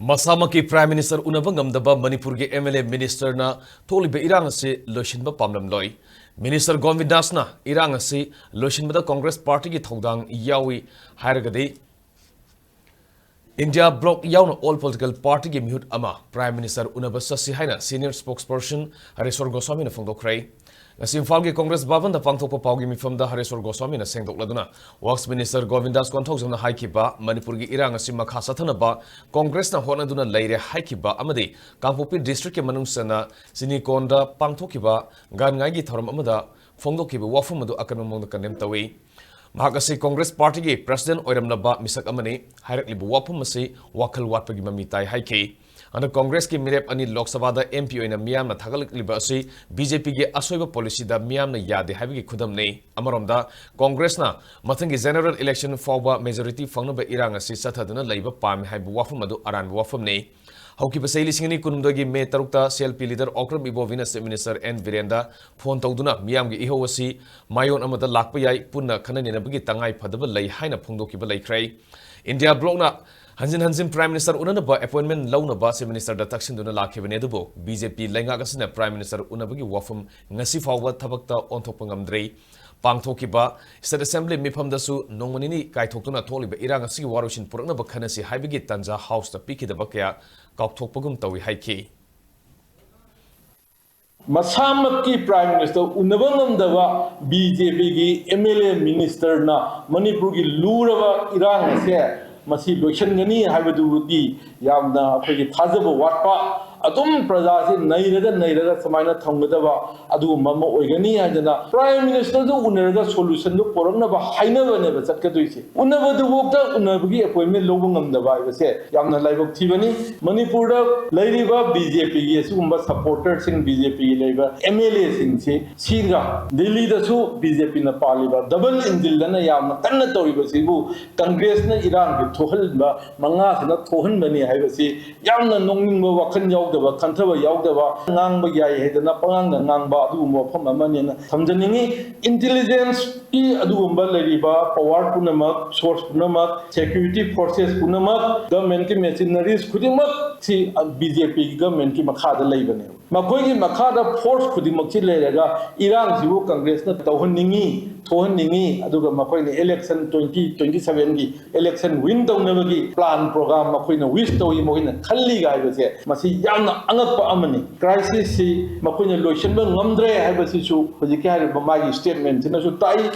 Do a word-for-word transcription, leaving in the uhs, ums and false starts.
ꯃꯁꯥꯃꯛꯀꯤ Prime Minister ꯎꯅꯕ ꯉꯝꯗꯕ ꯃꯅꯤꯄꯨꯔꯒꯤ M L A ministerꯅ ꯊꯣꯛꯂꯤꯕ ꯏꯔꯥꯡ ꯑꯁꯤ ꯂꯣꯏꯁꯤꯟꯕ ꯄꯥꯝꯂꯝꯂꯣꯏ꯫ Minister ꯒꯣꯕꯤꯟꯗꯥꯁꯅ ꯏꯔꯥꯡ ꯑꯁꯤ ꯂꯣꯏꯁꯤꯟꯕꯗ Congress partyꯒꯤ ꯊꯧꯗꯥꯡ ꯌꯥꯎꯏ ꯍꯥꯏꯔꯒꯗꯤ, India bloc ꯌꯥꯎꯅ all political partyꯒꯤ ꯃꯤꯍꯨꯠ ꯑꯃ Prime Minister ꯎꯅꯕ ꯆꯠꯁꯤ ꯍꯥꯏꯅ senior spokesperson ꯍꯔꯦꯁ꯭ꯋꯔ ꯒꯣꯁ꯭ꯋꯥꯃꯤꯅ ꯐꯣꯡꯗꯣꯛꯈ꯭ꯔꯦ꯫ ꯉꯁꯤ ꯏꯝꯐꯥꯜꯒꯤ Congress ꯚꯕꯟꯗ ꯄꯥꯡꯊꯣꯛꯄ ꯄꯥꯎꯒꯤ ꯃꯤꯐꯝꯗ ꯍꯔꯦꯁ꯭ꯋꯔ ꯒꯣꯁ꯭ꯋꯥꯃꯤꯅ ꯁꯦꯡꯗꯣꯛꯂꯗꯨꯅ, Works Minister ꯒꯣꯕꯤꯟꯗꯥꯁ ꯀꯣꯟꯊꯧꯖꯝꯅ ꯍꯥꯏꯈꯤꯕ ꯃꯅꯤꯄꯨꯔꯒꯤ ꯏꯔꯥꯡ ꯑꯁꯤ ꯃꯈꯥ ꯆꯠꯊꯅꯕ Congressꯅ ꯍꯣꯠꯅꯗꯨꯅ ꯂꯩꯔꯦ ꯍꯥꯏꯈꯤꯕ ꯑꯃꯗꯤ ꯀꯥꯡꯄꯣꯛꯄꯤ districtꯀꯤ ꯃꯅꯨꯡ ꯆꯟꯅ ꯆꯤꯅꯤꯀꯣꯟꯗ ꯄꯥꯡꯊꯣꯛꯈꯤꯕ ꯒꯥꯟꯉꯥꯏꯒꯤ ꯊꯧꯔꯝ ꯑꯃꯗ ꯐꯣꯡꯗꯣꯛꯈꯤꯕ ꯋꯥꯐꯝ ꯑꯗꯨ ꯑꯀꯟꯕ ꯃꯑꯣꯡꯗ condemn ꯇꯧꯏ꯫ ꯃꯍꯥꯛ ꯑꯁꯤ Congress partyꯒꯤ president ꯑꯣꯏꯔꯝꯂꯕ ꯃꯤꯁꯛ ꯑꯃꯅꯤ꯫ ꯍꯥꯏꯔꯛꯂꯤꯕ ꯋꯥꯐꯝ ꯑꯁꯤ ꯋꯥꯈꯜ ꯋꯥꯠꯄꯒꯤ ꯃꯃꯤ ꯇꯥꯏ ꯍꯥꯏꯈꯤ꯫ ꯍꯟꯗꯛ Congressꯀꯤ ꯃꯤꯔꯦꯞ ꯑꯅꯤ Lok Sabhaꯗ M P ꯑꯣꯏꯅ ꯃꯤꯌꯥꯝꯅ ꯊꯥꯒꯠꯂꯛꯂꯤꯕ ꯑꯁꯤ B J Pꯒꯤ ꯑꯁꯣꯏꯕ policyꯗ ꯃꯤꯌꯥꯝꯅ ꯌꯥꯗꯦ ꯍꯥꯏꯕꯒꯤ ꯈꯨꯗꯝꯅꯤ꯫ ꯑꯃꯔꯣꯝꯗ, Congressꯅ ꯃꯊꯪꯒꯤ general election ꯐꯥꯎꯕ majority ꯐꯪꯅꯕ ꯏꯔꯥꯡ ꯑꯁꯤ ꯆꯠꯊꯗꯨꯅ ꯂꯩꯕ ꯄꯥꯝꯃꯤ ꯍꯥꯏꯕ ꯋꯥꯐꯝ ꯑꯗꯨ ꯑꯔꯥꯟꯕ ꯋꯥꯐꯝꯅꯤ꯫ ꯍꯧꯈꯤꯕ ꯆꯍꯤ ꯂꯤꯁꯤꯡ ꯑꯅꯤ ꯀꯨꯟꯍꯨꯝꯗꯣꯏꯒꯤ May ꯇꯔꯨꯛꯇ C L P leader Okram ꯏꯕꯣꯕꯤꯅ Chief Minister N ꯕꯤꯔꯦꯟꯗ phone ꯇꯧꯗꯨꯅ ꯃꯤꯌꯥꯝꯒꯤ ꯏꯍꯧ ꯑꯁꯤ ꯃꯥꯏꯑꯣꯟ ꯑꯃꯗ ꯂꯥꯛꯄ ꯌꯥꯏ, ꯄꯨꯟꯅ ꯈꯟꯅ ꯅꯩꯅꯕꯒꯤ ꯇꯉꯥꯏ ꯐꯗꯕ ꯂꯩ ꯍꯥꯏꯅ ꯐꯣꯡꯗꯣꯛꯈꯤꯕ ꯂꯩꯈ꯭ꯔꯦ꯫ India blocꯅ ꯍꯟꯖꯤꯟ ꯍꯟꯖꯤꯟ Prime Minister ꯎꯅꯅꯕ appointment ꯂꯧꯅꯕ Chief Ministerꯗ ꯇꯛꯁꯤꯟꯗꯨꯅ ꯂꯥꯛꯈꯤꯕꯅꯤ, ꯑꯗꯨꯕꯨ B J P ꯂꯩꯉꯥꯛ ꯑꯁꯤꯅ Prime Minister ꯎꯅꯕꯒꯤ ꯋꯥꯐꯝ ꯉꯁꯤ ꯐꯥꯎꯕ ꯊꯕꯛꯇ ꯑꯣꯟꯊꯣꯛꯄ ꯉꯝꯗ꯭ꯔꯤ꯫ ꯄꯥꯡꯊꯣꯛꯈꯤꯕ State Assembly ꯃꯤꯐꯝꯗꯁꯨ ꯅꯣꯡꯃ ꯅꯤꯅꯤ ꯀꯥꯏꯊꯣꯛꯇꯨꯅ ꯊꯣꯛꯂꯤꯕ ꯏꯔꯥꯡ ꯑꯁꯤꯒꯤ ꯋꯥꯔꯣꯏꯁꯤꯟ ꯄꯨꯔꯛꯅꯕ ꯈꯟꯅꯁꯤ ꯍꯥꯏꯕꯒꯤ ꯇꯥꯟꯖꯥ Houseꯇ ꯄꯤꯈꯤꯗꯕ ꯀꯌꯥ ꯀꯥꯎꯊꯣꯛꯄꯒꯨꯝ ꯇꯧꯏ ꯍꯥꯏꯈꯤ꯫ ꯃꯁꯥꯃꯛꯀꯤ Prime Minister ꯎꯅꯕ ꯉꯝꯗꯕ B J Pꯒꯤ M L A ministerꯅ ꯃꯅꯤꯄꯨꯔꯒꯤ ꯂꯨꯔꯕ ꯏꯔꯥꯡ ꯑꯁꯦ ꯃꯁꯤ ꯂꯣꯏꯁꯤꯟꯒꯅꯤ ꯍꯥꯏꯕꯗꯨꯕꯨꯗꯤ ꯌꯥꯝꯅ ꯑꯩꯈꯣꯏꯒꯤ ꯊꯥꯖꯕ ꯋꯥꯠꯄ, ꯑꯗꯨꯝ ꯄ꯭ꯔꯖꯥꯁꯤ ꯅꯩꯔꯒ ꯅꯩꯔꯒ ꯁꯨꯃꯥꯏꯅ ꯊꯝꯒꯗꯕ ꯑꯗꯨꯒꯨꯝꯕ ꯑꯃ ꯑꯣꯏꯒꯅꯤ ꯍꯥꯏꯗꯅ Prime Ministerꯗꯨ ꯎꯅꯔꯒ solutionꯗꯨ ꯄꯨꯔꯛꯅꯕ ꯍꯥꯏꯅꯕꯅꯦꯕ ꯆꯠꯀꯗꯣꯏꯁꯦ꯫ ꯎꯅꯕꯗꯨꯐꯥꯎꯗ ꯎꯅꯕꯒꯤ appointment ꯂꯧꯕ ꯉꯝꯗꯕ ꯍꯥꯏꯕꯁꯦ ꯌꯥꯝꯅ ꯂꯥꯏꯕꯛ ꯊꯤꯕꯅꯤ꯫ ꯃꯅꯤꯄꯨꯔꯗ ꯂꯩꯔꯤꯕ B J Pꯒꯤ ꯑꯁꯤꯒꯨꯝꯕ supporterꯁꯤꯡ, BJ Pꯒꯤ ꯂꯩꯕ M L Aꯁꯤꯡꯁꯤ ꯁꯤꯒ ꯗꯤꯜꯂꯤꯗꯁꯨ B J Pꯅ ꯄꯥꯜꯂꯤꯕ double engineꯗꯅ ꯌꯥꯝꯅ ꯀꯟꯅ ꯇꯧꯔꯤꯕꯁꯤꯕꯨ Congressꯅ ꯏꯔꯥꯡꯒꯤ ꯊꯣꯛꯍꯟꯕ ꯃꯉꯥꯁꯤꯅ ꯊꯣꯛꯍꯟꯕꯅꯤ ꯍꯥꯏꯕꯁꯤ ꯌꯥꯝꯅ ꯅꯣꯛꯅꯤꯡꯕ, ꯋꯥꯈꯜ ꯌꯥꯎꯗꯕ, ꯈꯟꯊꯕ ꯌꯥꯎꯗꯕ, ꯉꯥꯡꯕ ꯌꯥꯏ ꯍꯥꯏꯗꯅ ꯄꯉꯥꯡꯗ ꯉꯥꯡꯕ ꯑꯗꯨꯒꯨꯝꯕ ꯋꯥꯐꯝ ꯑꯃꯅꯦꯅ ꯊꯝꯖꯅꯤꯡꯉꯤ꯫ Intelligence ꯀꯤ ꯑꯗꯨꯒꯨꯝꯕ ꯂꯩꯔꯤꯕ power ꯄꯨꯝꯅꯃꯛ, source ꯄꯨꯝꯅꯃꯛ, security forces ꯄꯨꯝꯅꯃꯛ, government ꯀꯤ machineries ꯈꯨꯗꯤꯡꯃꯛ ꯁꯤ B J P ꯒꯤ government ꯀꯤ ꯃꯈꯥꯗ ꯂꯩꯕꯅꯦꯕ꯫ ꯃꯈꯣꯏꯒꯤ ꯃꯈꯥꯗ force ꯈꯨꯗꯤꯡꯃꯛꯁꯤ ꯂꯩꯔꯒ ꯏꯔꯥꯡꯁꯤꯕꯨ Congress ꯅ ꯇꯧꯍꯟꯅꯤꯡꯉꯤ, ꯊꯣꯛꯍꯟꯅꯤꯡꯉꯤ, ꯑꯗꯨꯒ ꯃꯈꯣꯏꯅ election twenty twenty seven ꯒꯤ election win ꯇꯧꯅꯕꯒꯤ plan program ꯃꯈꯣꯏꯅ wish ꯇꯧꯏ, ꯃꯈꯣꯏꯅ ꯈꯜꯂꯤꯒ ꯍꯥꯏꯕꯁꯦ, ꯃꯁꯤ ꯌꯥꯝꯅ ꯑꯉꯛꯄ ꯑꯃꯅꯤ꯫ Crisis ꯁꯤ ꯃꯈꯣꯏꯅ ꯂꯣꯏꯁꯤꯟꯕ ꯉꯝꯗ꯭ꯔꯦ ꯍꯥꯏꯕꯁꯤꯁꯨ ꯍꯧꯖꯤꯛꯀꯤ ꯍꯥꯏꯔꯤꯕ ꯃꯥꯒꯤ statement ꯁꯤꯅꯁꯨ ꯇꯥꯛꯏ꯫